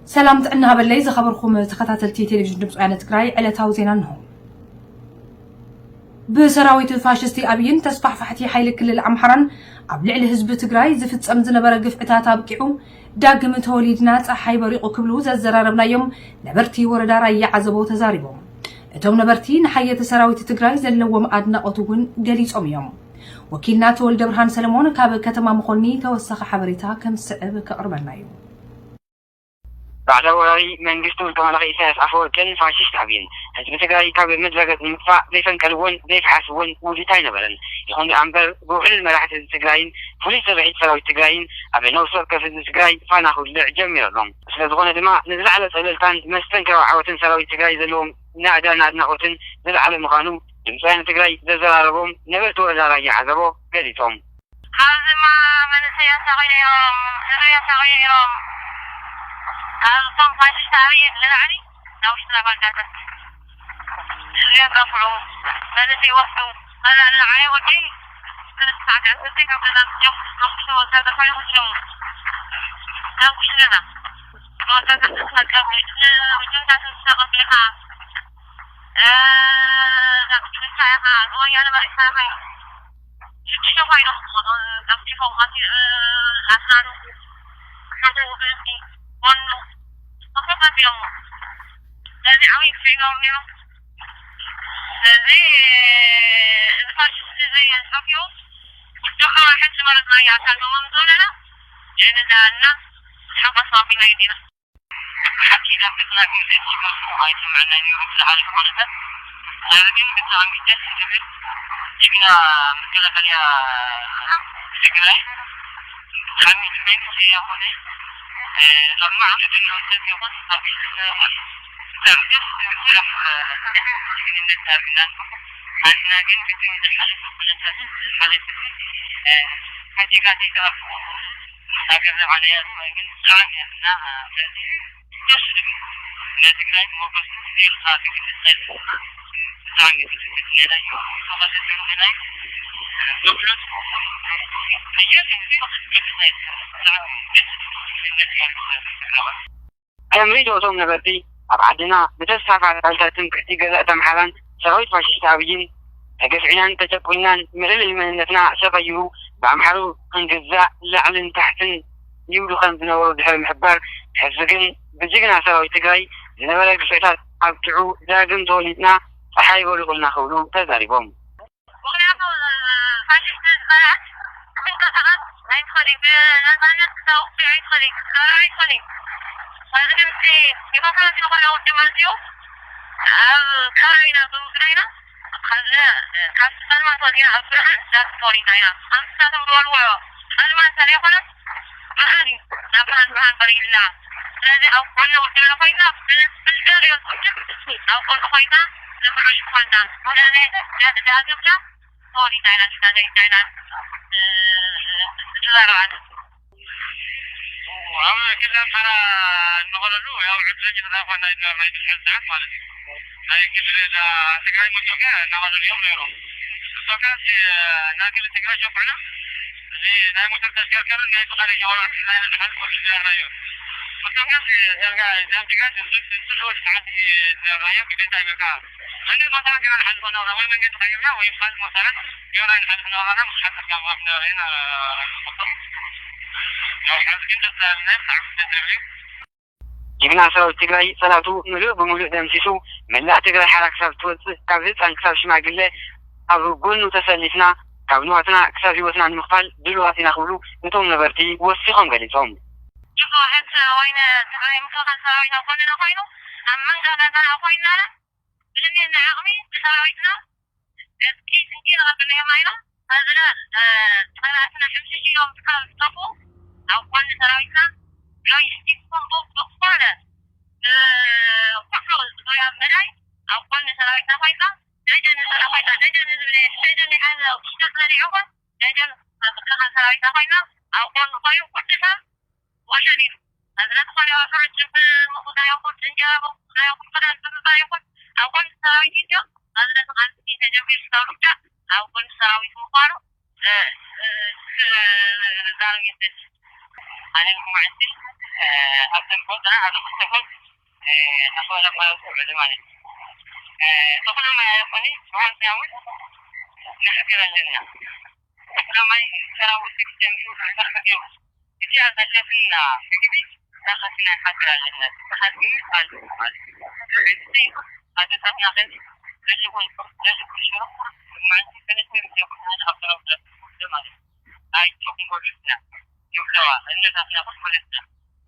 ሰላም ጥዕና ሃበለይ ዝኸበርኩም ተኸታተልቲ ቴሌቪዥን ድምፂ ወያነ ትግራይ፣ ዕለታዊ ዜና እንሆ። ብሰራዊት ፋሽስቲ ኣብይን ተስፋሕፋሕቲ ሓይሊ ክልል ኣምሓራን ኣብ ልዕሊ ህዝቢ ትግራይ ዝፍጸም ዝነበረ ግፍዕታት ኣብቂዑ፣ ዳግም ተወሊድና ጸሓይ በሪቑ ክብሉ ዘዘራረብናዮም ነበርቲ ወረዳ ራያ ዓዘቦ ተዛሪቦም። እቶም ነበርቲ ንሓየቲ ሰራዊት ትግራይ ዘለዎም ኣድናቖት እውን ገሊጾም እዮም። ወኪልና ተወልደ ብርሃን ሰለሞን ካብ ከተማ መኾኒ ተወሳኺ ሓበሬታ ከም ዝስዕብ ከቕርበልና እዩ። ባዕዳዊ ወራሪ መንግስቲ ውልቀ መላኺ ኢሳያስ ኣፈወርቅን ፋሽስት ኣብይን ህዝቢ ትግራይ ካብ ምድረ ገጽ ንምጥፋእ ዘይፈንቀልዎን ዘይፈሓስዎን ውዲት ኣይነበረን። ይኹን ደኣ እምበር ብውሕሉል መራሕቲ ህዝቢ ትግራይን ፍሉይ ስርሒት ሰራዊት ትግራይን ኣብ ነብሲ ወከፍ ህዝቢ ትግራይ ፋና ክውልዕ ጀሚሩ ኣሎ። ስለ ዝኾነ ድማ ንዝለዓለ ጸብለልታን መስተንክራዊ ዓወትን ሰራዊት ትግራይ ዘለዎም ናእዳን ኣድናቖትን ዝለዓለ ምዃኑ ድምፂ ወያነ ትግራይ ዘዘራረቦም ነበርቲ ወረዳ ራያ ዓዘቦ ገሊጾም። ካብዚማ መንእሰይ ኣሳቒ ነይሮም፣ ህዝቢ ኣሳቒ ነይሮም። ካብቶም ፋሽስት ኣብይ ንላዕሊ ናብ ውሽጥና ባንዳታት ህዝቢ ኣጋፍዑ፣ መንእሰይ ወስዱ፣ መላእ ንዓይ ወዲ ክልተ ሰዓት ዕስርቲ ካብ ገዛ ስጆም፣ ካብ ውሽጢ ወታደር ኮይኑ ወስዶም። ካብ ውሽጥና ወታደር ተሳቀሙ፣ ውጅንታት ተሳቀሙ ኢኻ። እ፣ ናብ ውሽጥና ኢኻ፣ ንወያነ መሪሕና ኢኻ። ሽዱሽተ ኮይኖም ዝመጡ፣ ጠፍጢፎም፣ ኣቲ-፣ እ፣ ኣስናኑ፣ ሓደ ወገንቲ፣ ጎኑ፣ ተኸታቲሎም። ስለዚ ዓብዪ ግፍዒ ገይሮም ነይሮም። ስለዚ እዚ ፋሽስት እዚ ጠፊኡ፣ ወዲ ከማን ሕጂ ማለት ናይ ኣካል መሞት ዘለና፣ ንዕንዳና ሓጎስ ኣቢልና ኢና። ሓቂ ናብ ገጽና ግን ዘይትሽመቱ ኣይስምዐናይ ነይሩ ብዝሓለፈ ኩነታት። ዛሬ ግን ብጣዕሚ ደስ ዝብል ጅግና መከላኸልያ ትግራይ ብጣዕሚ መንእሰይ ያኾነ፣ እ፣ ኣብ ማዕረ ዕድመ ሰብ ይኹን ኣብ ቤተሰብ ብጣዕሚ ደስ ዝብል ስራሕ፣ እ፣ ጅግንነት ኣርግና። ኣንሕና ግን ብቲ ዝሓለፈ ኩነታት ዝሓለፈ፣ እ፣ ሓቂኻ ዘይተኣርፎ ሃገር ዘማዕለያ ግን ብጣዕሚ እያ። እና ስለዚ ደስ ዝብል ናይ ትግራይ ሞገስ ኢልካ ትግልፅ ብጣዕሚ እዩ ዝግልፅ ነይረ እዩ። ተኸሰተ ናይ ዶክመንት ኣየር እዚ ብጣዕሚ ደስ ዝብል ስምዒት እዩ። ከም ርእይቶኦም ነበርቲ፣ ኣብ ዓድና ብተስፋሕፋሕቲ ሓይልታት ትምክሕቲ ገዛእቲ ኣምሓራን ሰራዊት ፋሽስት ኣብይን ተገፍዒናን ተጨቁንናን፣ መለለዪ መንነትና ተቐይሩ ብኣምሓሩ ክንግዛእ ላዕልን ታሕትን ይብሉ ከም ዝነበሩ ድሕሪ ምሕባር፣ ሕዚ ግን ብጅግና ሰራዊት ትግራይ ዝነበረ ግፍዕታት ኣብቂዑ ዳግም ተወሊድና ጸሓይ በሪቑልና ክብሉ ተዛሪቦም። ምኽንያቱ ፋሽስት ዝበልዐት ክንቀሳቐስ ኣይትኽእልን፣ ብነፃነት ክተውቅዕ ኣይትኽእልን፣ ክትገብር ኣይትኽእልን። ስለዚ ግን እቲ ዲሞክራሲ ዝኾነ ውድብ መፅኡ ኣብ ከባቢና ብምፍዳይና፣ ካብዚ ካብ ፀልማት ወፂና ኣብ ብርሃን ዳግም ተወሊድና ኢና። ከምዚ ንሳቶም ዝበልዎ ፀልማት እንተዘይኮነ ብርሃን እዩ፣ ናብ ብርሃን ብርሃን ቀሪብና። ስለዚ ኣብ ጎኒ ውድብና ኮይና፣ ብዝደልዮ ውድብ ኣብ ጎኒ ኮይና ንብርሽ ኮይና። ስለዚ ዳ-፣ ዳግምና ተወሊድና ኢና፣ ንሕና ዘይድና ኢና፣ እ፣ እ፣ ዝረባዕና። ኣብ ክልል ኣምሓራ እንኾነሉ፣ ያው ዕድለኛታት ኮይና ኢልና ናይ ብዙሕ ሰዓት ማለት እዩ። ናይ ክልል ትግራይ መቶከ እናኾነሉ እዮም ነይሮም። እቶም ከ፣ እ፣ ናይ ክልል ትግራይ ሸኩዕና፣ እዚ ናይ ሞተር ተሽከርከርን ናይ ፈቃደኛ ወራር ናይ ዝሓልፎ ዝነበርናዮ። እቶም ከ፣ ዳርጋ ናይ ትግራይ ዝስልወ ሰዓት ዝነበርናዮ ግዴታ ይበልካ። እኒ መታን ግና ንሓልፎ ነበረ፣ ወይ መንገዲ ቀይርና፣ ወይ ካልእ መሰረት ገይርና ንሓልፍ ነበርና፣ ምስ ሓፀር ካብ ማፍ ነበረ ኢና ንኸፍቶ። ያው ሓዚ ግን ደስ ዝብል ናይ ብጣዕሚ ደስ ዝብል እዩ። ጅግና ሰራዊት ትግራይ ጸላእቱ ምሉእ ብምሉእ ደምሲሱ፣ መላእ ትግራይ ሓራ ክሳብ ትወጽእ፣ ካብ ህጻን ክሳብ ሽማግለ ኣብ ጎኑ ተሰሊፍና፣ ካብ ንዋትና ክሳብ ህይወትና ንምኽፋል ድሉዋት ኢና ክብሉ እቶም ነበርቲ ወሲኾም ገሊጾም። ሕጂ ወይነ ትግራይ ምክልኻል ሰራዊት ኣብ ጎንና ኮይኑ፣ ኣብ መንጋጋና ኮይንና፣ ብዘለና ዓቕሚ ብሰራዊትና ገዝኢ ስንቂ ንቐብለዮም ኣይና። ኣዝና፣ እ፣ ጸላእትና ሕምሽሽ ኢሎም ክሳብ ዝጠፍኡ ኣብ ጎኒ ሰራዊትና ሎጂስቲክ ኮምቦ ብዝኾነ፣ እ፣ ኩሉ ዙርያ መዳይ ኣብ ጎኒ ሰራዊትና ኮይንና ደጀን ንሰራዊትና፣ ደጀን ህዝቢ፣ ደጀን ይሓዘ ውሽጠ ስለዚ ይኹን ደጀን ምክልኻል ሰራዊትና ኮይንና ኣብ ጎኒ ኮይኑ ኩሉ ሰብ ወሸን እዩ። ኣብ ዝኾነ ይኹን ዕጭ ብምቑዳይ ይኹን፣ እንጀራ ብምቑዳይ ይኹን፣ ክዳን ብምባል ይኹን፣ ኣብ ጎኒ ሰራዊት ኢትዮጵያ ኣብ ዝለፍ ቃልሲ ተጀሚሩ ክሳብ ሩጫ ኣብ ጎኒ ሰራዊት ምዃኑ፣ እ፣ እ፣ ክዛረብ ይደሊ። ኣነ ልኩማዕቲ ኣብተን ቦታና ኣብ ክልተ ኮን ኣፈወላ ማለት እዩ። ተኩሎም ኣይኮኒ ብሓንቲ እውን ንሕገር ኣለና። ተኩሎም ኣይ ሰራዊት ክተምዩ ክልተክትዩ እቲ ኣዘለፍና ምግቢ ናኸትና ሓገር ኣለና። ተሓግሚ ኣሉ ማለት እዩ። ኣደታትና ከዚ ለልኩን ለልኩን ሽሮ ማንቲ ከነስሚር ጀኩና ኣብ ተረብለ ማለት እዩ። ኣይቸኩም ጎልፍና ይብለዋ እነታትና ቁልቁለትና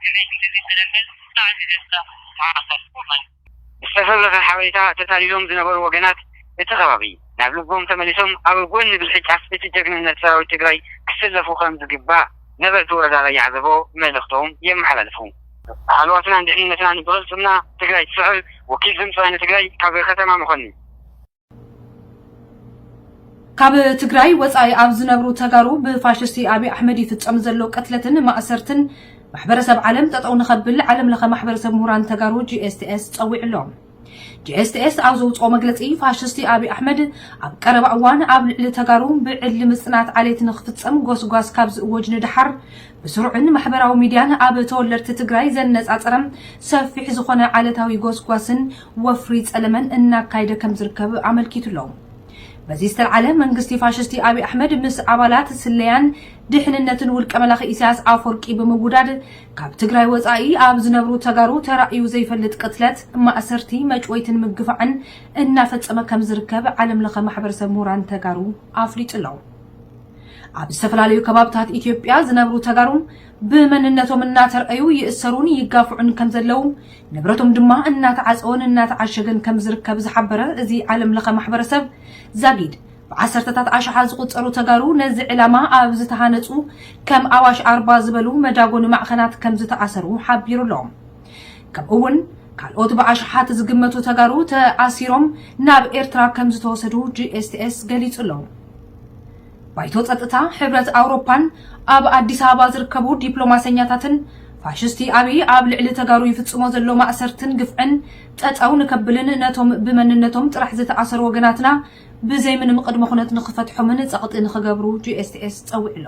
ግዜ ግዜ ተደፈን ሳዕዚ ደስታ ማዕኸል ማለት እዩ። ዝተፈለፈ ሓበሬታ ተታሊሎም ዝነበሩ ወገናት እቲ ከባቢ ናብ ልቦም ተመሊሶም ኣብ ጎኒ ብልሒ ጫፍ እቲ ጀግንነት ሰራዊት ትግራይ ክስለፉ ከም ዝግባእ ነበርቲ ወረዳ ራያ ዓዘቦ መልእኽቶም የመሓላልፉ። ሃለዋትናን ድሕንነትናን ብቕልፅምና ትግራይ ትስዕር። ወኪል ድምፂ ወያነ ትግራይ ካብ ከተማ መኾኒ። ካብ ትግራይ ወፃኢ ኣብ ዝነብሩ ተጋሩ ብፋሽስቲ ኣብይ ኣሕመድ ይፍፀም ዘሎ ቅትለትን ማእሰርትን ማሕበረሰብ ዓለም ጠጠው ንኸብል ዓለም ለኸ ማሕበረሰብ ምሁራን ተጋሩ ጂ ኤስ ቲ ኤስ ፀዊዑ ኣሎ። ጂ ኤስ ቲ ኤስ ኣብ ዘውፅኦ መግለፂ ፋሽስቲ ኣብይ ኣሕመድ ኣብ ቀረባ እዋን ኣብ ልዕሊ ተጋሩ ብዕሊ ምፅናት ዓሌት ንክፍፀም ጎስጓስ ካብ ዝእወጅ ንደሓር ብስሩዕን ማሕበራዊ ሚድያን ኣብ ተወለድቲ ትግራይ ዘነፃፀረ ሰፊሕ ዝኾነ ዓሌታዊ ጎስጓስን ወፍሪ ፀለመን እናካየደ ከም ዝርከብ ኣመልኪቱ ኣሎ። በዚ ዝተልዓለ መንግስቲ ፋሽስቲ ኣብይ ኣሕመድ ምስ ኣባላት ስለያን ድሕንነትን ውልቀ መላኺ ኢሳያስ ኣፈወርቂ ብምውዳድ ካብ ትግራይ ወፃኢ ኣብ ዝነብሩ ተጋሩ ተራእዩ ዘይፈልጥ ቅትለት፣ ማእሰርቲ፣ መጭወይትን ምግፋዕን እናፈፀመ ከም ዝርከብ ዓለም ለኸ ማሕበረሰብ ምሁራን ተጋሩ ኣፍሊጡ ኣሎ። ኣብ ዝተፈላለዩ ከባብታት ኢትዮጵያ ዝነብሩ ተጋሩ ብመንነቶም እናተርኣዩ ይእሰሩን ይጋፍዑን ከም ዘለዉ፣ ንብረቶም ድማ እናተዓፀወን እናተዓሸገን ከም ዝርከብ ዝሓበረ እዚ ዓለም ለኸ ማሕበረሰብ ዛጊድ ብዓሰርተታት ኣሽሓት ዝቑጸሩ ተጋሩ ነዚ ዕላማ ኣብ ዝተሃነፁ ከም ኣዋሽ ኣርባ ዝበሉ መዳጎኒ ማዕኸናት ከም ዝተኣሰሩ ሓቢሩ ኣሎ። ከምኡ እውን ካልኦት ብኣሽሓት ዝግመቱ ተጋሩ ተኣሲሮም ናብ ኤርትራ ከም ዝተወሰዱ ጂ ኤስ ቲ ኤስ ገሊጹ ኣሎ። ባይቶ ጸጥታ ሕብረት ኣውሮፓን ኣብ ኣዲስ ኣበባ ዝርከቡ ዲፕሎማሰኛታትን ፋሽስቲ ኣብይ ኣብ ልዕሊ ተጋሩ ይፍጽሞ ዘሎ ማእሰርትን ግፍዕን ጠጠው ንከብልን ነቶም ብመንነቶም ጥራሕ ዝተኣሰሩ ወገናትና ብዘይ ምንም ቅድመ ኩነት ንክፈትሖምን ጸቕጢ ንክገብሩ ጂ ኤስ ቲ ኤስ ጸዊዑ ኣሎ።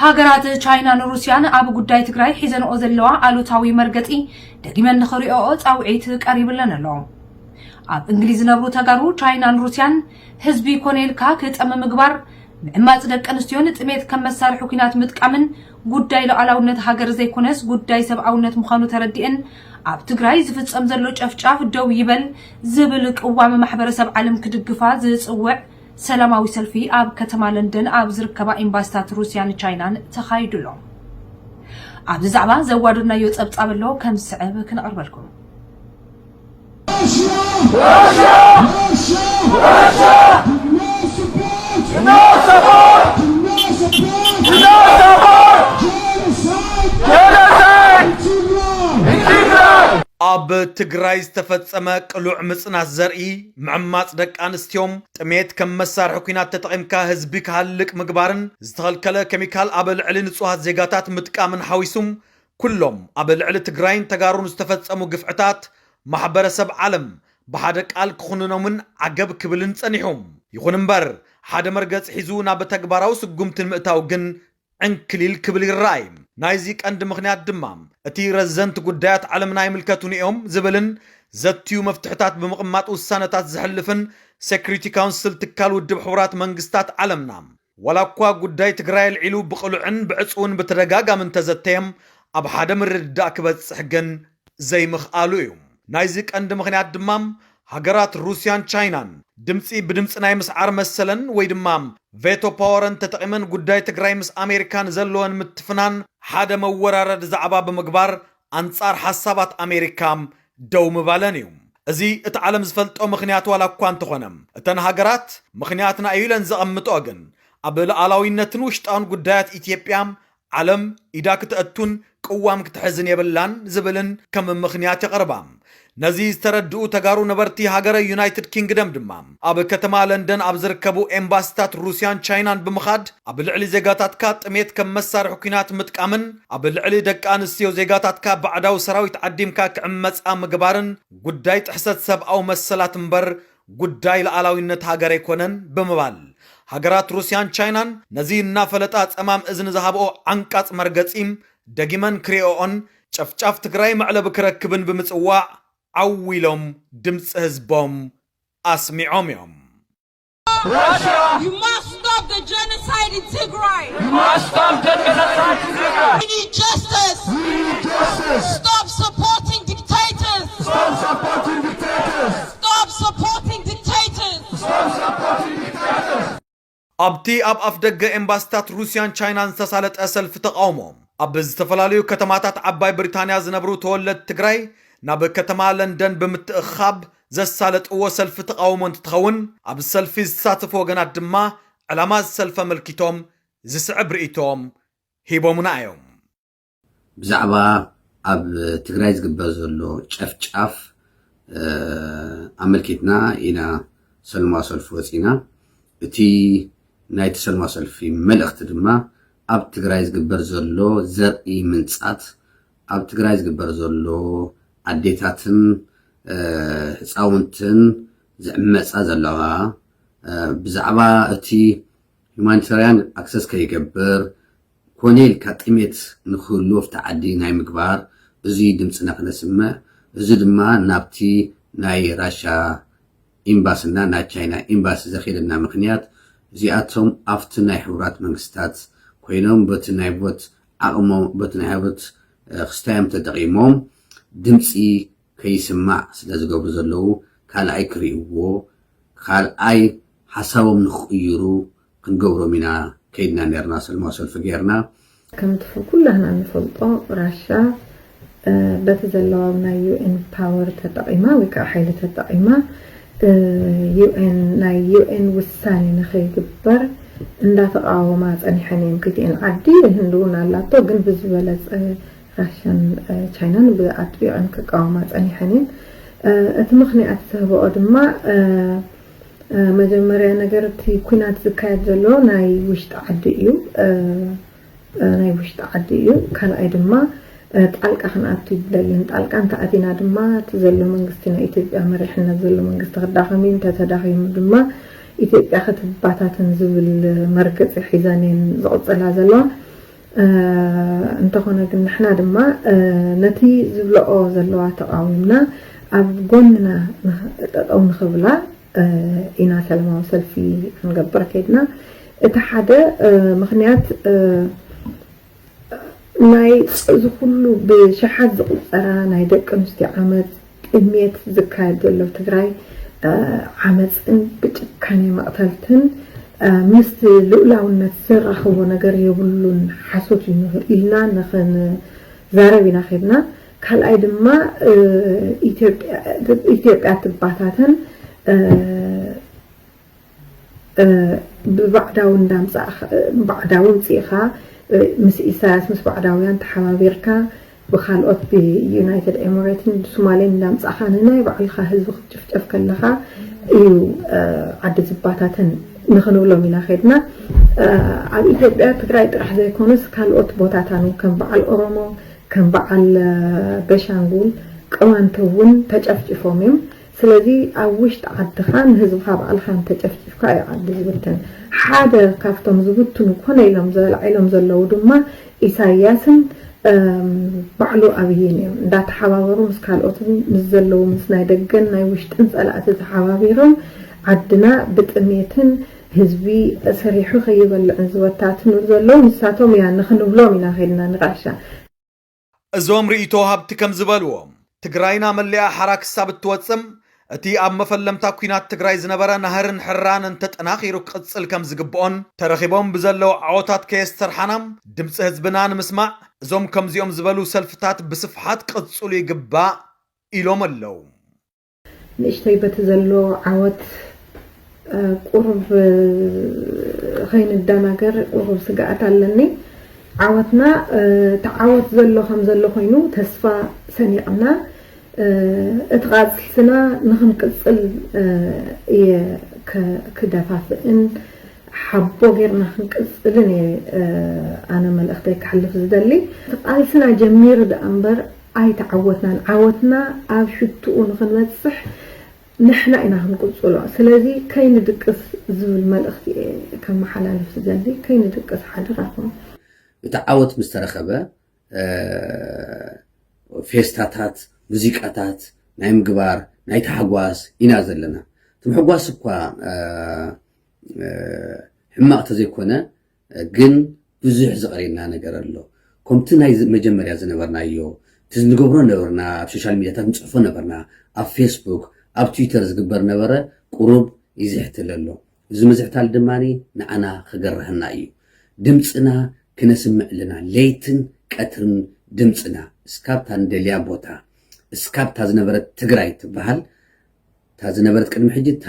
ሃገራት ቻይናን ሩስያን ኣብ ጉዳይ ትግራይ ሒዘንኦ ዘለዋ ኣሉታዊ መርገጺ ደጊመን ንኽሪኦኦ ጻውዒት ቀሪብለን ኣሎ። ኣብ እንግሊዝ ዝነብሩ ተጋሩ ቻይናን ሩስያን ህዝቢ ኮነ ኢልካ ክጠሚ ምግባር፣ ምዕማጽ ደቂ ኣንስትዮን ጥሜት ከም መሳርሒ ኲናት ምጥቃምን ጉዳይ ሉዓላውነት ሃገር ዘይኮነስ ጉዳይ ሰብኣውነት ምዃኑ ተረዲኤን ኣብ ትግራይ ዝፍጸም ዘሎ ጨፍጫፍ ደው ይበል ዝብል ቅዋም ማሕበረሰብ ዓለም ክድግፋ ዝጽውዕ ሰላማዊ ሰልፊ ኣብ ከተማ ለንደን ኣብ ዝርከባ ኤምባሲታት ሩስያን ቻይናን ተኻይዱ ኣሎ። ኣብዚ ዛዕባ ዘዋደድናዮ ጸብጻብ ኣሎ ከም ዝስዕብ ክነቕርበልኩም። ኣብ ትግራይ ዝተፈጸመ ቅሉዕ ምጽናት ዘርኢ፣ ምዕማጽ ደቂ ኣንስትዮን ጥሜት ከም መሳርሒ ኲናት ተጠቒምካ ህዝቢ ክሃልቅ ምግባርን ዝተኸልከለ ኬሚካል ኣብ ልዕሊ ንጹሃት ዜጋታት ምጥቃምን ሓዊሱ ኩሎም ኣብ ልዕሊ ትግራይን ተጋሩን ዝተፈጸሙ ግፍዕታት ማሕበረሰብ ዓለም ብሓደ ቃል ክኹንኖምን ዓገብ ክብልን ጸኒሑ። ይኹን እምበር ሓደ መርገጽ ሒዙ ናብ ተግባራዊ ስጉምቲ ንምእታው ግን ዕንክሊል ክብል ይረኣይ። ናይዚ ቀንዲ ምኽንያት ድማ እቲ ረዘንቲ ጉዳያት ዓለምና ኣይምልከቱን እዮም ዝብልን ዘትዩ መፍትሕታት ብምቕማጥ ውሳነታት ዘሕልፍን ሴኩሪቲ ካውንስል ትካል ውድብ ሕቡራት መንግስታት ዓለምና ዋላ እኳ ጉዳይ ትግራይ ኣልዒሉ ብቕሉዕን ብዕፅውን ብተደጋጋሚ እንተዘተየ ኣብ ሓደ ምርድዳእ ክበፅሕ ግን ዘይምኽኣሉ እዩ። ናይዚ ቀንዲ ምኽንያት ድማ ሃገራት ሩስያን ቻይናን ድምፂ ብድምፂ ናይ ምስዓር መሰለን ወይ ድማ ቬቶ ፓወረን ተጠቒመን ጉዳይ ትግራይ ምስ ኣሜሪካ ንዘለወን ምትፍናን ሓደ መወራረዲ ዛዕባ ብምግባር ኣንፃር ሓሳባት ኣሜሪካ ደው ምባለን እዩ። እዚ እቲ ዓለም ዝፈልጦ ምኽንያት ዋላ እኳ እንተኾነ እተን ሃገራት ምኽንያትና እዩ ኢለን ዘቐምጥኦ ግን ኣብ ሉዓላዊነትን ውሽጣውን ጉዳያት ኢትዮጵያ ዓለም ኢዳ ክተእቱን ቅዋም ክትሕዝን የብላን ዝብልን ከም ምኽንያት የቕርባ። ነዚ ዝተረድኡ ተጋሩ ነበርቲ ሃገረ ዩናይትድ ኪንግደም ድማ ኣብ ከተማ ለንደን ኣብ ዝርከቡ ኤምባሲታት ሩስያን ቻይናን ብምኻድ ኣብ ልዕሊ ዜጋታትካ ጥሜት ከም መሳርሒ ኲናት ምጥቃምን ኣብ ልዕሊ ደቂ ኣንስትዮ ዜጋታትካ ባዕዳዊ ሰራዊት ዓዲምካ ክዕመፃ ምግባርን ጉዳይ ጥሕሰት ሰብኣዊ መሰላት እምበር ጉዳይ ሉዓላዊነት ሃገር ኣይኮነን ብምባል ሃገራት ሩስያን ቻይናን ነዚ እናፈለጣ ጸማም እዝኒ ዝሃብኦ ዓንቃጽ መርገጺ ደጊመን ክሪኦኦን ጨፍጫፍ ትግራይ መዕለቢ ክረክብን ብምጽዋዕ ዓው ኢሎም ድምፂ ህዝቦም ኣስሚዖም እዮም። You must stop the genocide in Tigray. You must stop the genocide in Tigray. We need justice. We need justice. Stop supporting dictators. Stop supporting dictators. Stop supporting dictators. Stop supporting dictators. ኣብቲ ኣብ ኣፍደገ ኤምባሲታት ሩስያን ቻይናን ዝተሳለጠ ሰልፊ ተቓውሞ ኣብ ዝተፈላለዩ ከተማታት ዓባይ ብሪታንያ ዝነብሩ ተወለድቲ ትግራይ ናብ ከተማ ለንደን ብምትእኻብ ዘሳለጥዎ ሰልፊ ተቓውሞ እንትትኸውን ኣብ ሰልፊ ዝተሳተፉ ወገናት ድማ ዕላማ ሰልፊ ኣመልኪቶም ዝስዕብ ርእይቶም ሂቦምና እዮም። ብዛዕባ ኣብ ትግራይ ዝግበር ዘሎ ጨፍጫፍ ኣመልኪትና ኢና ሰለማዊ ሰልፊ ወፂና። እቲ ናይቲ ሰለማዊ ሰልፊ መልእኽቲ ድማ ኣብ ትግራይ ዝግበር ዘሎ ዘርኢ ምንፃት፣ ኣብ ትግራይ ዝግበር ዘሎ ኣዴታትን ህፃውንትን ዝዕመፃ ዘለዋ ብዛዕባ እቲ ሁማኒታርያን ኣክሰስ ከይገብር ኮነ ኢልካ ጥሜት ንክህሉ ኣብቲ ዓዲ ናይ ምግባር እዙይ ድምፅና ክነስምዕ፣ እዚ ድማ ናብቲ ናይ ራሻ ኤምባስና ናይ ቻይና ኤምባሲ ዘኺደና ምክንያት እዚኣቶም ኣብቲ ናይ ሕቡራት መንግስታት ኮይኖም በቲ ናይ ቮት ዓቕሞም በቲ ናይ ሀብት ክስታዮም ተጠቒሞም ድምፂ ከይስማዕ ስለ ዝገብሩ ዘለዉ ካልኣይ ክርእይዎ ካልኣይ ሓሳቦም ንክቕይሩ ክንገብሮም ኢና ከይድና ነርና ሰልማዊ ሰልፊ ገይርና። ከምቲ ኩላህና እንፈልጦ ራሻ በቲ ዘለዋ ናይ ዩኤን ፓወር ተጠቒማ ወይ ከዓ ሓይሊ ተጠቒማ ዩኤን ናይ ዩኤን ውሳኔ ንኸይግበር እንዳተቃወማ ፀኒሐን እየን። ክልቲኤን ዓዲ ህንዲ እውን ኣላቶ፣ ግን ብዝበለፀ ራሻን ቻይናን ብኣጥቢቐን ክቃወማ ፀኒሐን እየን። እቲ ምኽንያት ዝህበኦ ድማ መጀመርያ ነገር እቲ ኩናት ዝካየድ ዘሎ ናይ ውሽጢ ዓዲ እዩ። ናይ ውሽጢ ዓዲ እዩ። ካልኣይ ድማ ጣልቃ ክንኣቱ ይደልን። ጣልቃ እንተኣቲና ድማ እቲ ዘሎ መንግስቲ ናይ ኢትዮጵያ መሪሕነት ዘሎ መንግስቲ ክዳኸም እዩ። እንተተዳኺሙ ድማ ኢትዮጵያ ክትባታተን ዝብል መርገፂ ሒዘን እየን ዝቕፅላ ዘለዋ። እንተኾነ ግን ንሕና ድማ ነቲ ዝብለኦ ዘለዋ ተቓዊምና ኣብ ጎንና ጠጠው ንኽብላ ኢና ሰላማዊ ሰልፊ ክንገብር ከይድና። እቲ ሓደ ምኽንያት ናይ እዚ ኩሉ ብሽሓት ዝቑፀራ ናይ ደቂ ኣንስትዮ ዓመፅ ጥሜት ዝካየድ ዘሎ ትግራይ ዓመፅን ብጭካኔ መቕተልትን ምስቲ ልኡላውነት ዘራኽቦ ነገር የብሉን፣ ሓሶት እዩ ኢልና ንኽንዛረብ ኢና ከድና። ካልኣይ ድማ ኢትዮጵያ ትባታተን ብባዕዳዊ እንዳምፃእኻ ባዕዳዊ ምፅኢኻ ምስ ኢሳያስ ምስ ባዕዳውያን ተሓባቢርካ ብካልኦት ብዩናይትድ ኤምሬትን ብሶማሌን እንዳምፃእኻ ንናይ ባዕልኻ ህዝቢ ክትጭፍጨፍ ከለኻ እዩ ዓዲ ዝባታተን ንኽንብሎም ኢና ከድና። ኣብ ኢትዮጵያ ትግራይ ጥራሕ ዘይኮነስ ካልኦት ቦታታን ከም በዓል ኦሮሞ ከም በዓል ቤሻንጉል ቅማንት እውን ተጨፍጭፎም እዮም። ስለዚ ኣብ ውሽጢ ዓድኻ ንህዝብኻ ባዕልኻ እንተጨፍጭፍካ እዩ ዓዲ ዝብትን። ሓደ ካብቶም ዝብትኑ ኮነ ኢሎም ዘላዒሎም ዘለዉ ድማ ኢሳያስን ባዕሉ ኣብይን እዮም። እንዳተሓባበሩ ምስ ካልኦትን ምስ ዘለዉ ምስ ናይ ደገን ናይ ውሽጥን ፀላእቲ ተሓባቢሮም ዓድና ብጥሜትን ህዝቢ ሰሪሑ ከይበልዕን ዝበታትኑ ዘለዉ ንሳቶም እያ ንኽንብሎም ኢና ከድና ንቃሻ። እዞም ርእይቶ ሃብቲ ከም ዝበልዎ ትግራይና መለያ ሓራ ክሳብ እትወፅም እቲ ኣብ መፈለምታ ኲናት ትግራይ ዝነበረ ናህርን ሕራንን ተጠናኺሩ ክቕፅል ከም ዝግብኦን ተረኺቦም ብዘለዉ ዓወታት ከየስተርሓና ድምፂ ህዝብና ንምስማዕ እዞም ከምዚኦም ዝበሉ ሰልፍታት ብስፍሓት ክቕፅሉ ይግባእ ኢሎም ኣለዉ። ንእሽተይ በቲ ዘሎ ዓወት ቁሩብ ኸይንደናገር ቁሩብ ስግኣት ኣለኒ። ዓወትና ተዓወት ዘሎ ከም ዘሎ ኮይኑ ተስፋ ሰኒቕና እቲ ቃልስና ንኽንቅፅል እየ ክደፋፍእን ሓቦ ጌርና ክንቅፅልን እየ ኣነ መልእኽተይ ክሕልፍ ዝደሊ። እቲ ቃልስና ጀሚሩ ደኣ እምበር ኣይተዓወትናን። ዓወትና ኣብ ሽትኡ ንኽንበፅሕ ንሕና ኢና ክንቅጽሎ። ስለዚ ከይንድቅስ ዝብል መልእኽቲ እየ ከመሓላልፍ ዝደሊ። ከይንድቅስ ሓደራኹም። እቲ ዓወት ምስ ተረኸበ፣ ፌስታታት፣ ሙዚቃታት ናይ ምግባር፣ ናይ ታሕጓስ ኢና ዘለና። እቲ ምሕጓስ እኳ ሕማቕ ተዘይኮነ፣ ግን ብዙሕ ዝቐርየና ነገር ኣሎ። ከምቲ ናይ መጀመርያ ዝነበርናዮ፣ እቲ ንገብሮ ነበርና፣ ኣብ ሶሻል ሚድያታት ንፅሕፎ ነበርና፣ ኣብ ፌስቡክ፣ ኣብ ትዊተር ዝግበር ነበረ፣ ቁሩብ ይዝሕትል ኣሎ። እዚ ምዝሕታል ድማ ንዓና ክገርሃና እዩ። ድምፅና ክነስምዕ ኣለና። ለይትን ቀትርን ድምፅና እስካብታ ንደልያ ቦታ፣ እስካብታ ዝነበረት ትግራይ ትበሃል፣ እታ ዝነበረት ቅድሚ ሕጂ፣ እታ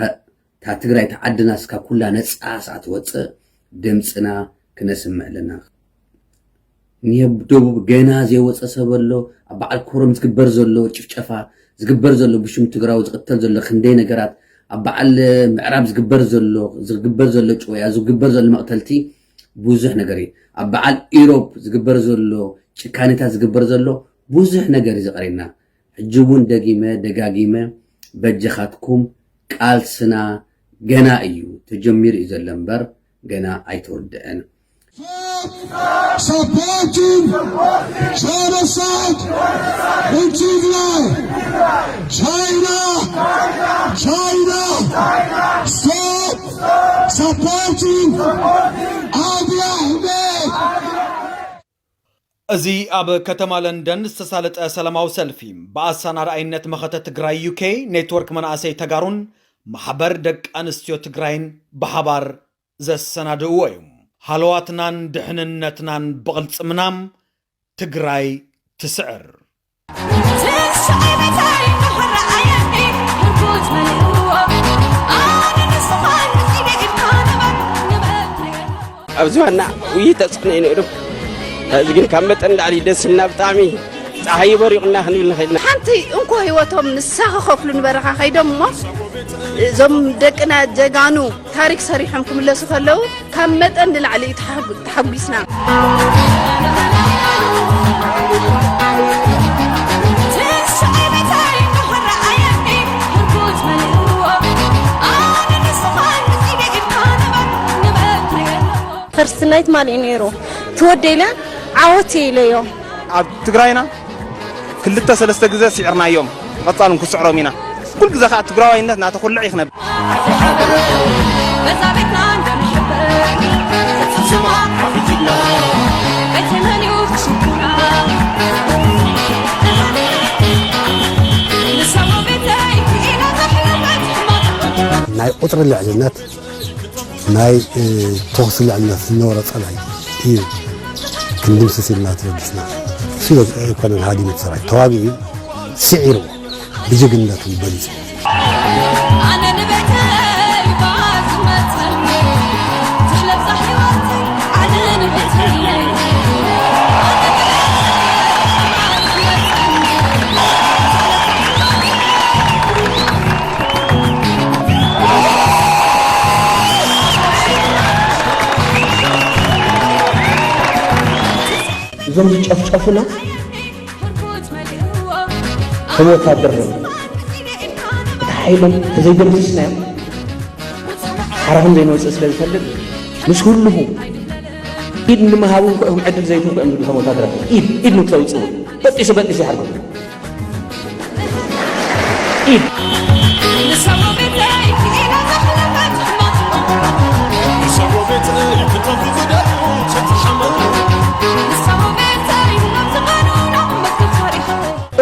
ትግራይ፣ እታ ዓድና እስካብ ኩላ ነፃ ስኣ ትወፅእ ድምፅና ክነስምዕ ኣለና። ንደቡብ ገና ዘይወፀ ሰብ ኣሎ። ኣብ በዓል ኮረም ዝግበር ዘሎ ጭፍጨፋ፣ ዝግበር ዘሎ ብሽም ትግራዊ ዝቕተል ዘሎ ክንደይ ነገራት፣ ኣብ በዓል ምዕራብ ዝግበር ዘሎ ዝግበር ዘሎ ጭወያ ዝግበር ዘሎ መቕተልቲ ብዙሕ ነገር እዩ። ኣብ በዓል ኢሮብ ዝግበር ዘሎ ጭካኔታት ዝግበር ዘሎ ብዙሕ ነገር እዩ ዝቐርየና። ሕጂ እውን ደጊመ ደጋጊመ በጀኻትኩም ቃልስና ገና እዩ ተጀሚሩ እዩ ዘሎ እምበር ገና ኣይተወድአን። Supporting genocide in Tigray. China, China, stop supporting Abiy Ahmed. እዚ ኣብ ከተማ ለንደን ዝተሳለጠ ሰላማዊ ሰልፊ ብኣሰናዳኣይነት መኸተ ትግራይ ዩኬ ኔትወርክ መናእሰይ ተጋሩን ማሕበር ደቂ ኣንስትዮ ትግራይን ብሓባር ዘሰናድእዎ እዩ። ሃለዋትናን ድሕንነትናን ብቕልፅምና ትግራይ ትስዕር። ኣብዚ ዋና ውይይት ተፅዕኖ እዩ ነይሩ። እዚ ግን ካብ መጠን ላዕሊ ደስ ኢልና ብጣዕሚ ፀሓይ በሪቑና ክንብል ንኽእል ኢና። ሓንቲ እንኮ ህይወቶም ንሳ ክኸፍሉ ንበረኻ ከይዶም እሞ እዞም ደቅና ጀጋኑ ታሪክ ሰሪሖም ክምለሱ ከለዉ ካብ መጠን ንላዕሊ እዩ ተሓጉ- ተሓጒስና። ፈርስት ናይት ማን እዩ ነይሩ ትወደ ኢለ ዓወት እየ ኢለዮ። ኣብ ትግራይና ክልተ ሰለስተ ግዜ ስዒርናዮም፣ ብቐጻል እውን ክስዕሮም ኢና። ኩሉ ግዜ ከዓ ትግራዋይነት እናተኹልዕ እዩ ክነብር። ናይ ቁፅሪ ልዕልነት ናይ ተኹሲ ልዕልነት ዝነበሮ ፀላኢ እዩ ክንድምስስ ኢልና ተበጊስና። እሱ ኣይኮነን ሃዲሙ እቲ ሰራዊት ተዋጊኡ እዩ ስዒርዎ ብጅግንነቱ በሊፁ። እዞም ዝጨፍጨፉና ከም ወታደር እዮም። እቲ ሓይሎም ተዘይደምስስናዮም ሓራ ከም ዘይንወፅእ ስለ ዝፈልጥ ምስ ህልኹ ኢድ ንምሃብ እውን ክኦም ዕድል ዘይትህቡ እዮም ዝብሉ ከም ወታደራት ኢድ ኢድ ንክተውፅኡ በጢሱ በጢሱ ይሓርጎም። ኢድ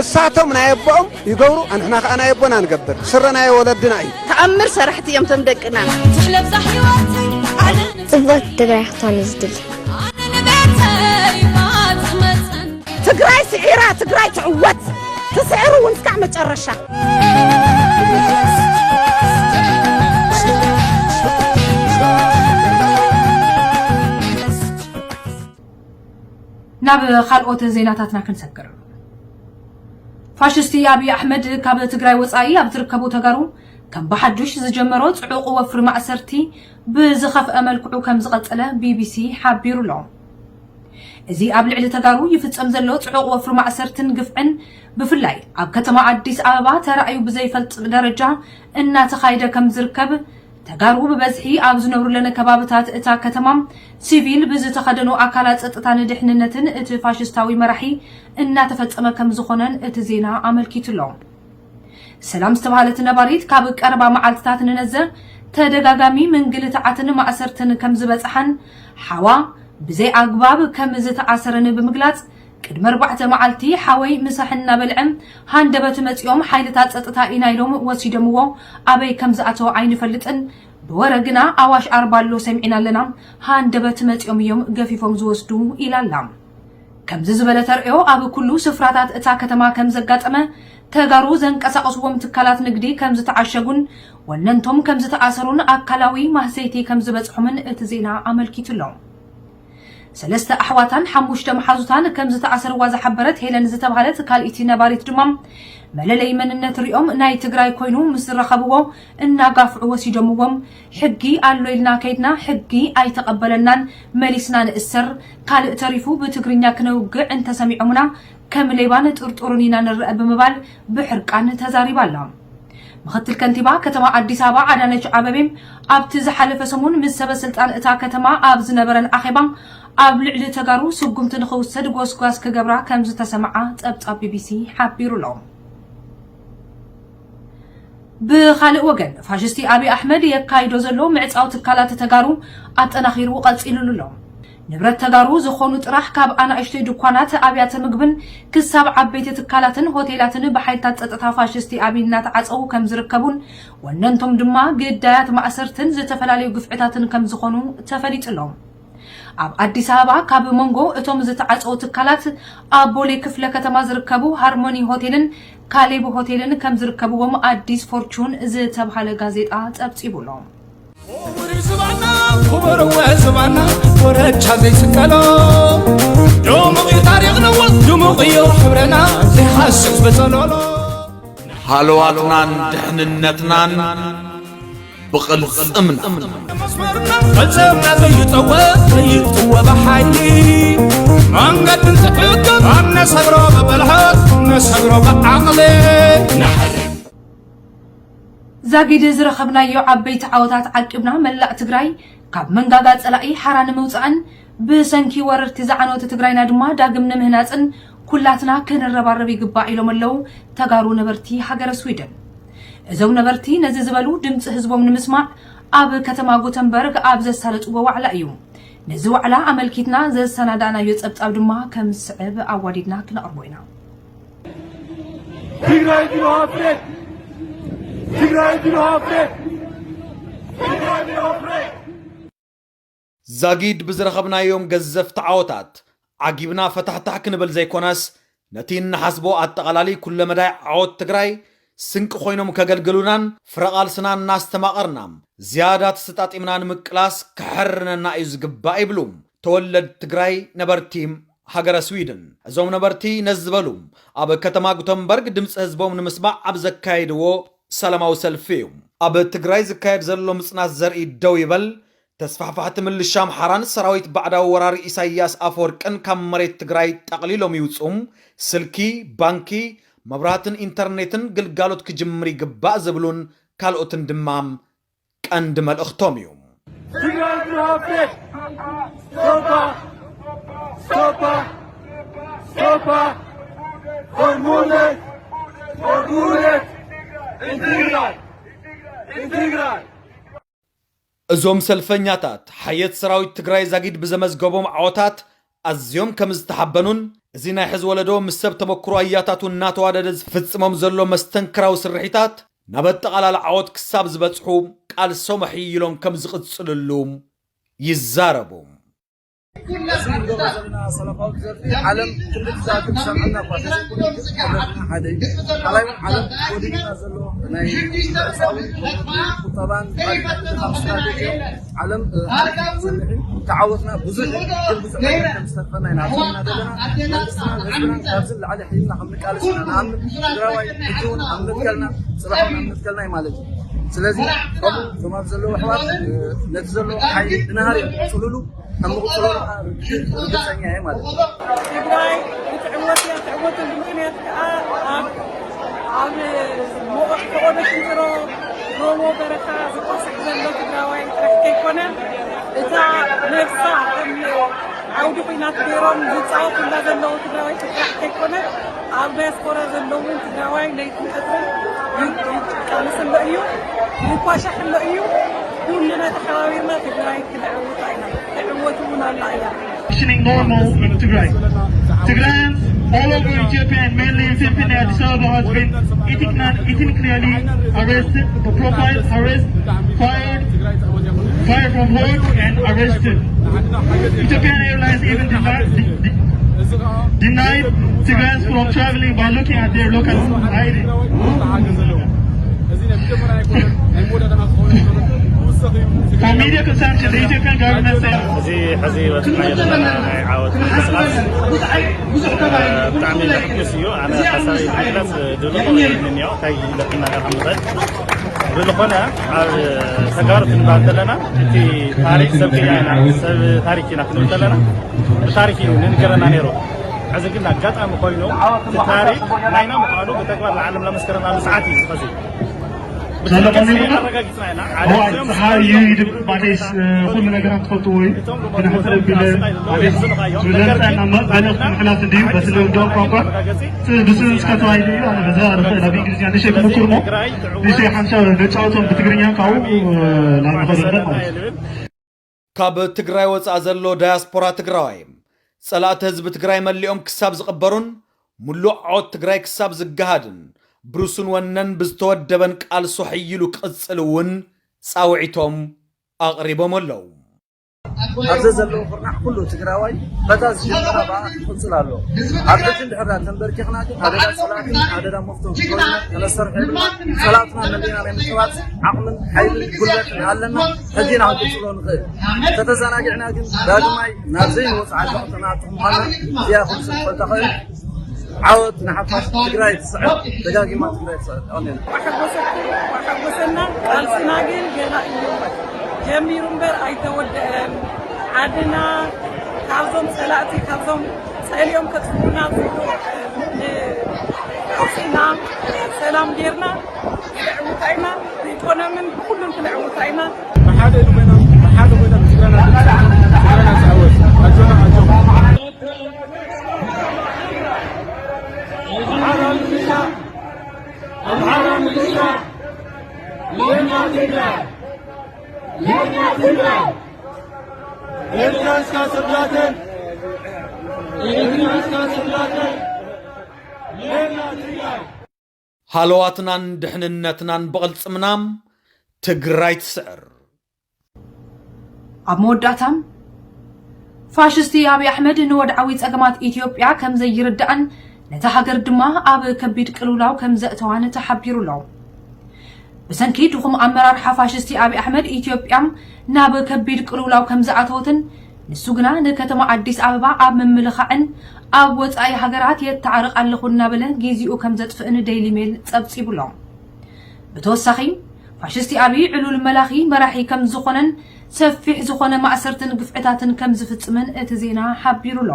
እሳቶም ናይ ኣቦኦም ይገብሩ ኣንሕና ከዓ ናይ ኣቦና ንገብር ስረ ናይ ወለድና እዩ። ተኣምር ሰራሕቲ እዮም ቶም ደቅና። ፅብቕቲ ትግራይ ክትኮን እዩ ዝድሊ። ትግራይ ስዒራ ትግራይ ትዕወት ትስዕር እውን እስካዕ መጨረሻ። ናብ ካልኦት ዜናታትና ክንሰግር። ፋሽስቲ ኣብይ ኣሕመድ ካብ ትግራይ ወፃኢ ኣብ ዝርከቡ ተጋሩ ከም ብሓዱሽ ዝጀመሮ ፅዑቕ ወፍሪ ማእሰርቲ ብዝኸፍአ መልክዑ ከም ዝቐፀለ ቢቢሲ ሓቢሩ ኣሎ። እዚ ኣብ ልዕሊ ተጋሩ ይፍጸም ዘሎ ጽዑቕ ወፍሪ ማእሰርትን ግፍዕን፣ ብፍላይ ኣብ ከተማ ኣዲስ ኣበባ ተራእዩ ብዘይፈልጥ ደረጃ እናተኻየደ ከም ዝርከብ፣ ተጋሩ ብበዝሒ ኣብ ዝነብሩለን ከባብታት እታ ከተማ፣ ሲቪል ብዝተኸደኑ ኣካላት ጸጥታን ድሕንነትን እቲ ፋሽስታዊ መራሒ እናተፈጸመ ከም ዝኾነን እቲ ዜና ኣመልኪቱ ኣሎ። ሰላም ዝተባህለት ነባሪት፣ ካብ ቀረባ መዓልትታት ንነዘ ተደጋጋሚ ምንግልታዓትን ማእሰርትን ከም ዝበጽሓን፣ ሓዋ ብዘይ ኣግባብ ከም ዝተኣሰረን ብምግላጽ፣ ቅድሚ ኣርባዕተ መዓልቲ ሓወይ ምሳሕ እናበልዐ ሃንደበት መጺኦም ሓይልታት ጸጥታ ኢና ኢሎም ወሲዶምዎ፣ ኣበይ ከም ዝኣተወ ኣይንፈልጥን፣ ብወረ ግና ኣዋሽ ኣርባ ኣሎ ሰሚዕና ኣለና፣ ሃንደበት መጺኦም እዮም ገፊፎም ዝወስዱ፣ ኢላ ኣላ። ከምዚ ዝበለ ተርእዮ ኣብ ኩሉ ስፍራታት እታ ከተማ ከም ዘጋጠመ፣ ተጋሩ ዘንቀሳቐስዎም ትካላት ንግዲ ከም ዝተዓሸጉን ወነንቶም ከም ዝተኣሰሩን ኣካላዊ ማህሰይቲ ከም ዝበጽሖምን እቲ ዜና ኣመልኪቱ ኣሎ። ሰለስተ ኣሕዋታን ሓሙሽተ መሓዙታን ከም ዝተኣሰርዋ ዝሓበረት ሄለን ዝተባህለት ካልኢቲ ነባሪት ድማ፣ መለለይ መንነት ሪኦም ናይ ትግራይ ኮይኑ ምስ ዝረኸብዎ እናጋፍዑ ወሲዶምዎም፣ ሕጊ ኣሎ ኢልና ከይድና ሕጊ ኣይተቐበለናን፣ መሊስና ንእሰር፣ ካልእ ተሪፉ ብትግርኛ ክነውግዕ እንተሰሚዖምና ከም ሌባን ጥርጡርን ኢና ንረአ ብምባል ብሕርቃን ተዛሪባ ኣላ። ምኽትል ከንቲባ ከተማ ኣዲስ ኣበባ ኣዳነች ኣበቤ ኣብቲ ዝሓለፈ ሰሙን ምስ ሰበ ስልጣን እታ ከተማ ኣብ ዝነበረን ኣኼባ፣ ኣብ ልዕሊ ተጋሩ ስጉምቲ ንኽውሰድ ጎስጓስ ክገብራ ከም ዝተሰምዓ ጸብጻብ ቢቢሲ ሓቢሩ ኣሎ። ብኻልእ ወገን፣ ፋሽስቲ ኣብይ ኣሕመድ የካይዶ ዘሎ ምዕጻው ትካላት ተጋሩ ኣጠናኺሩ ቀጺሉሉ ኣሎ። ንብረት ተጋሩ ዝኾኑ ጥራሕ፣ ካብ ኣናእሽተይ ድኳናት፣ ኣብያተ ምግብን ክሳብ ዓበይቲ ትካላትን ሆቴላትን ብሓይልታት ጸጥታ ፋሽስቲ ኣብይ እናተዓጸዉ ከም ዝርከቡን፣ ወነንቶም ድማ ግዳያት ማእሰርትን ዝተፈላለዩ ግፍዕታትን ከም ዝኾኑ ተፈሊጡ ኣሎ። ኣብ ኣዲስ ኣበባ ካብ መንጎ እቶም ዝተዓጸዉ ትካላት ኣብ ቦሌ ክፍለ ከተማ ዝርከቡ ሃርሞኒ ሆቴልን ካሌብ ሆቴልን ከም ዝርከብዎም ኣዲስ ፎርቹን ዝተብሃለ ጋዜጣ ጸብጺቡ ኣሎ። ክቡር እዩ ዝባና፣ ክቡር እወ ዝባና፣ ወረቻ ዘይስቀሎ። ድሙቕ እዩ ታሪኽና፣ ድሙቕ እዩ ሕብርና፣ ዘይሃስስ ብጸሎሎ። ሃለዋትናን ድሕንነትናን ብቕልጽምና። መስመርና፣ ቅልጽምና ዘይጠወ፣ ዘይጥወ ብሓይሊ። መንገድን ዝሕግር፣ ኣነሰግሮ ብብልሓት፣ ነሰግሮ ብዓቕሊ። ዛጊድ ዝረኸብናዮ ዓበይቲ ዓወታት ዓቂብና፣ መላእ ትግራይ ካብ መንጋጋ ጸላኢ ሓራ ንምውጻእን ብሰንኪ ወረርቲ ዝዓነወት ትግራይና ድማ ዳግም ንምህናጽን ኩላትና ክንረባረብ ይግባእ ኢሎም ኣለዉ ተጋሩ ነበርቲ ሃገረ ስዊድን። እዞም ነበርቲ ነዚ ዝበሉ ድምፂ ህዝቦም ንምስማዕ ኣብ ከተማ ጎተንበርግ ኣብ ዘሳለጥዎ ዋዕላ እዩ። ነዚ ዋዕላ ኣመልኪትና ዘሰናዳእናዮ ጸብጻብ ድማ ከም ዝስዕብ ኣዋዲድና ክነቕርቦ ኢና። ትግራይ ድልዋ ፍሬት! ትግራይ ድልዋ ፍሬት! ትግራይ ድልዋ ፍሬት! ዛጊድ ብዝረኸብናዮም ገዘፍቲ ዓወታት ዓጊብና ፈታሕታሕ ክንብል ዘይኮነስ፣ ነቲ እንሓስቦ ኣጠቓላሊ ኩለመዳይ ዓወት ትግራይ ስንቂ ኮይኖም ከገልግሉናን ፍረ ቃልስና እናስተማቐርና ዝያዳ ተሰጣጢምና ንምቅላስ ክሕርነና እዩ ዝግባእ ይብሉ ተወለድ ትግራይ ነበርቲ ሃገረ ስዊድን። እዞም ነበርቲ ነዚ ዝበሉ ኣብ ከተማ ጉተንበርግ ድምፂ ህዝቦም ንምስማዕ ኣብ ዘካየድዎ ሰላማዊ ሰልፊ እዩ። ኣብ ትግራይ ዝካየድ ዘሎ ምፅናት ዘርኢ ደው ይበል፣ ተስፋሕፋሕቲ ምልሻ ኣምሓራን ሰራዊት ባዕዳዊ ወራሪ ኢሳያስ ኣፈወርቅን ካብ መሬት ትግራይ ጠቕሊሎም ይውፁ፣ ስልኪ፣ ባንኪ፣ መብራህትን ኢንተርኔትን ግልጋሎት ክጅምር ይግባእ ዝብሉን ካልኦትን ድማ ቀንዲ መልእኽቶም እዩ። ትግራይ ድልዋ ፍሬት! ስቶፓ! ስቶፓ! ስቶፓ! ፎርሙለት! ፎርሙለት! ኢንትግራል! ኢንትግራል! እዞም ሰልፈኛታት፣ ሓየት ሰራዊት ትግራይ ዛጊድ ብዘመዝገቦም ዓወታት ኣዝዮም ከም ዝተሓበኑን፣ እዚ ናይ ሕዚ ወለዶ ምስ ሰብ ተመክሮ ኣያታቱ እናተዋደደ ዝፍጽሞም ዘሎ መስተንክራዊ ስርሒታት፣ ናብ ኣጠቓላሊ ዓወት ክሳብ ዝበጽሑ ቃልሶም ኣሕይሎም ከም ዝቕጽልሉ ይዛረቡ። ዘለና ሰላማዊ ዘርፊ ዓለም ክንዲ ግዛኣት ክሰምዐና እኳ ተዘይኮነ፣ ግን ሓበርና ሓደ እዩ። ካልኣይ እውን ዓለም ጎዲልና ዘሎ ናይ ቁጠባን ስትራቴጂ ዓለም፣ እ፣ ተዓወትና ብዙሕ እዩ፣ ግን ብዙሕ ነገር ከም ዝተርፈና ኢና ሓሲብና ዘለና። መንግስትና ንህዝብና ካብዚ ንላዕሊ ሒዝና ከም ንቃለስ ኢና ንኣምን። ትግራዋይ ሕጂ እውን ኣብ መትከልና፣ ፅባሕ እውን ኣብ መትከልና እዩ ማለት እዩ። ስለዚ ከምኡ እቶም ኣብ ዘለዉ ኣሕዋት፣ እ፣ ነቲ ዘሎ ሓይሊ ብናህሪ እዮም ዝፅልሉ። ከም ንቕጽሎ ርግጸኛ እየ ማለት እዩ። ትግራይ ክትዕወት እያ። ትዕወተሉ ምኽንያት ከዓ ኣብ ኣብ ሞቐሕ ፈቐዶ ሽንጥሮ ሮሞ በረኻ ዝቆስዕ ዘሎ ትግራዋይ ጥራሕ ከይኮነ፣ እታ ነብሳ ከም ዓውዲ ኲናት ገይሮም ዝፃወቱላ ዘለዉ ትግራዋይ ጥራሕ ከይኮነ፣ ኣብ ዳያስፖራ ዘለዉ እውን ትግራዋይ ለይትን ቀትርን ይቃለሰሎ እዩ፣ ይኳሻሕሎ እዩ። ኩልና ተሓባቢርና ትግራይ ክነዕውታ ኢና። ትዕወት እውን ኣላ እያ። Functioning normal in Tigray. Tigrayans all over Ethiopia and mainly in Finfinne, Addis Ababa has been ethnic-, ethnically arrested, profiled, harassed, fired, fired from work and arrested. Ethiopian Airlines even denied, de-, de-, denied Tigrayans from traveling by looking at their local I D. For media consumption, the Ethiopian government said እዚ ሕዚ በፂሕናዮ ዘለና ናይ ዓወት ምንቅስቃስ፣ እ፣ ብጣዕሚ ዘሐጉስ እዩ። ኣነ ሓሳበይ ንምግላፅ ድልኹ የብለይን እኒኦ፣ እንታይ ኢለ ክናገር ከም ዝኽእል። ብዝኾነ፣ ኣብ ተጋሩ ክንበሃል ከለና፣ እቲ ታሪክ ሰብ ቅያ ኢና፣ ሰብ ታሪክ ኢና ክንብል ከለና፣ ብታሪክ እዩ ንንገረና ነይሩ። ሕዚ ግን ኣጋጣሚ ኮይኑ፣ እቲ ታሪክ ናይና ምዃኑ ብተግባር ንዓለም ለመስከረናሉ ሰዓት እዩ ዝኸዚ። ዘሎ ቀን ይብላ። ኣረጋጊፅና ኢና። ኣዋይ፣ ፀሓይ እዩ ይድብ፣ ባዴስ፣ እ፣ ኩሉ ነገራት ትፈልጥዎ እዩ። ግን ሕፅር ቢለ ባዴስ ዝብለን ጥዕና መ-፣ መልእኽቲ ምሕላፍ እንድዩ፣ በቲ ልምዳዊ ቋንቋ። ስ-፣ ብስም እስከ ተዋሂዱ እዩ። ኣነ በዛ ርኸ ናብ እንግሊዝኛ ንእሽተይ ክምኩር እሞ፣ ንእሽተይ ሓንሳብ ነጫውቶም ብትግርኛ ካብኡ፣ እ፣ ናብ ንኸደለን ማለት እዩ። ካብ ትግራይ ወፃእ ዘሎ ዳያስፖራ ትግራዋይ፣ ፀላእቲ ህዝቢ ትግራይ መሊኦም ክሳብ ዝቕበሩን ሙሉእ ዓወት ትግራይ ክሳብ ዝገሃድን ብሩሱን ወነን ብዝተወደበን ቃልሱ ሕይሉ ክቕፅል እውን ፃውዒቶም ኣቕሪቦም ኣለዉ። ኣብዚ ዘለዉ ኩርናዕ ኩሉ ትግራዋይ በታ ዝጀመራ ብኣ ክቕፅል ኣለዎ። ኣብ ሕጂ እንድሕር ዳ ተንበርኪኽና ግን ኣደዳ ፀላእትን ኣደዳ መፍቶ ክኾንና ተነሰርሑ ድማ ፀላእትና መሊእና ናይ ምጥባፅ ዓቕምን ሓይልን ጉልበትን ኣለና። ሕጂ ኢና ክንቅፅሎ ንኽእል። ተተዘናጊዕና ግን ዳግማይ ናብ ዘይንወፅእ ዓዘቕቲ ንኣቱ ምዃንና እዚኣ ኩሉ ሰብ ክፈልጣ ኽእል። ዓወት ንሓፋሽ! ትግራይ ትስዕር! ደጋጊማ ትግራይ ትስዕር! የቐንየልና። ዋሐጎሰኩም ዋሐጎሰና፣ ቃልስና ግን ገና እዩ ጀሚሩ እምበር ኣይተወደአን። ዓድና ካብዞም ፀላእቲ፣ ካብዞም ፀሊኦም ከጥፍኡና ዝብሉ፣ እ፣ ኣውፂእና ሰላም ጌርና ክነዕውታ ኢና። ብኢኮኖምን ብኩሉን ክነዕውታ ኢና። ብሓደ ኢሉ ኮይና፣ ብሓደ ኮይና ትግራይና፣ ትግራይና ትዓወት። ኣጆና፣ ኣጆኹም። ኣምሓራ ምልሻ፣ ኣምሓራ ምልሻ፣ የኛ ትግራይ፣ የኛ ትግራይ፣ ኤርትራ እስካ ስርዳተን፣ ኤርትራ እስካ ስርዳተን፣ የኛ ትግራይ። ሃለዋትናን ድሕንነትናን ብቕልጽምና ትግራይ ትስዕር። ኣብ መወዳእታ፣ ፋሽስቲ ኣብይ ኣሕመድ ንወድዓዊ ጸገማት ኢትዮጵያ ከም ዘይርዳእን ነታ ሃገር ድማ ኣብ ከቢድ ቅልውላው ከም ዘእተዋን ተሓቢሩ ኣሎ። ብሰንኪ ድኹም ኣመራርሓ ፋሽስቲ ኣብይ ኣሕመድ ኢትዮጵያ ናብ ከቢድ ቅልውላው ከም ዝኣተወትን ንሱ ግና ንከተማ ኣዲስ ኣበባ ኣብ ምምልኻዕን ኣብ ወጻኢ ሃገራት የተዓርቕ ኣለኹ እናበለ ግዜኡ ከም ዘጥፍእን ዴይሊ ሜል ጸብጺቡ ኣሎ። ብተወሳኺ፣ ፋሽስቲ ኣብይ ዕሉል መላኺ መራሒ ከም ዝኾነን ሰፊሕ ዝኾነ ማእሰርትን ግፍዕታትን ከም ዝፍጽምን እቲ ዜና ሓቢሩ ኣሎ።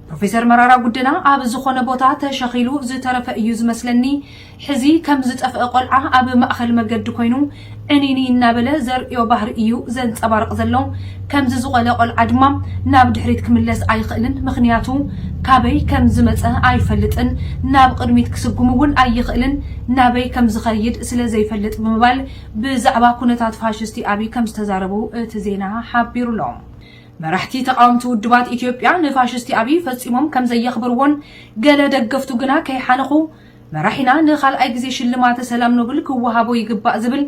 ፕሮፌሰር መራራ ጉደና ኣብ ዝኾነ ቦታ ተሸኺሉ ዝተረፈ እዩ ዝመስለኒ። ሕዚ ከም ዝጠፍአ ቆልዓ ኣብ ማእኸል መገዲ ኮይኑ ዕኒኒ እናበለ ዘርእዮ ባህሪ እዩ ዘንጸባርቕ ዘሎ። ከምዚ ዝቖለ ቆልዓ ድማ ናብ ድሕሪት ክምለስ ኣይኽእልን፣ ምኽንያቱ ካበይ ከም ዝመጸ ኣይፈልጥን፣ ናብ ቅድሚት ክስጉም እውን ኣይኽእልን፣ ናበይ ከም ዝኸይድ ስለ ዘይፈልጥ ብምባል ብዛዕባ ኩነታት ፋሽስቲ ኣብይ ከም ዝተዛረቡ እቲ ዜና ሓቢሩ ኣሎ። መራሕቲ ተቓወምቲ ውድባት ኢትዮጵያ ንፋሽስቲ ኣብይ ፈጺሞም ከም ዘየኽብርዎን ገለ ደገፍቱ ግና ከይሓነኹ መራሒና ንኻልኣይ ግዜ ሽልማተ ሰላም ኖብል ክወሃቦ ይግባእ ዝብል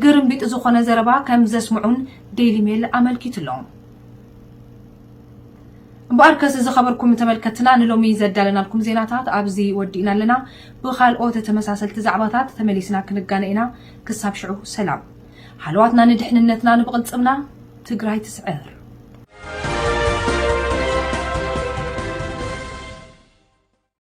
ግርምቢጥ ዝኾነ ዘረባ ከም ዘስምዑን ዴይሊ ሜል ኣመልኪቱ ኣሎ። እምበኣርከስ ዝኸበርኩም ተመልከትና ንሎሚ ዘዳለናልኩም ዜናታት ኣብዚ ወዲእና ኣለና። ብኻልኦት ተመሳሰልቲ ዛዕባታት ተመሊስና ክንጋነ ኢና። ክሳብ ሽዑ ሰላም። ሃለዋትና ንድሕንነትና ንብቕልጽምና። ትግራይ ትስዕር።